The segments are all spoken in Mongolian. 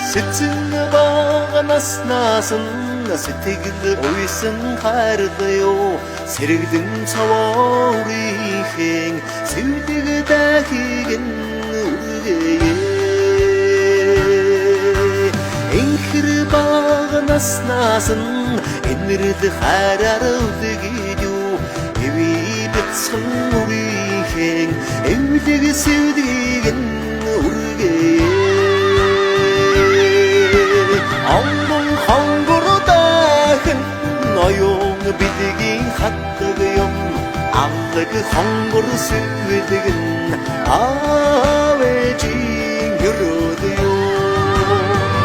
Сэцэн бага наснаас нь сэтгэл уйсан хайрлаа. Сэргэлэн цаваарийн сэвдэг дахиг нь үргээе. Энхэр бага наснаас нь энэрл хайраар үлгийд юу. Эви бяцхан үрийнхэн эвлэг сэвдгийг нь үргээе. Онгон хонгор дахин ноён бидгийн хатдаг юм. Алдаг хонгор сэвдэг нь аав ээжийн өрөөд юу.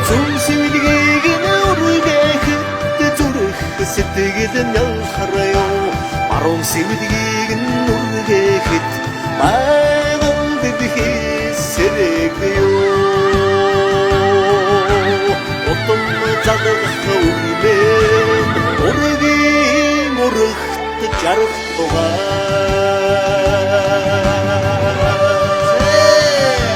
Зүн сэвдгийг нь үргээхэд зүрх сэтгэл нь ялхараа. Баруун сэвдгийг нь үргээхэд байгаль дэлхий сэрэг юу. Утам залгах үрмэн ургийн урагт жаргах тугай.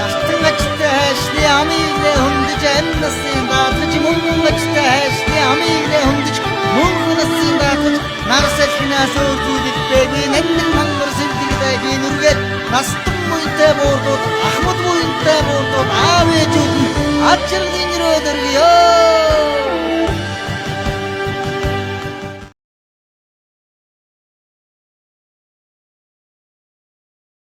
Алтан ажилтай хайшны амийг нэ хөндөж амь насын даатгаж, мөнгөн ажилтай хайшны амийг нэ хөндөж мөнгө насын даатгаж, нар салхинаас өөр зүйлд бэгүй нандин мангар сэвдэг би нүргээд настан буянтай буурдууд, ахмад буянтай буурдууд, аав ээжүүд нь ад жаргалын өрөө дөргөё.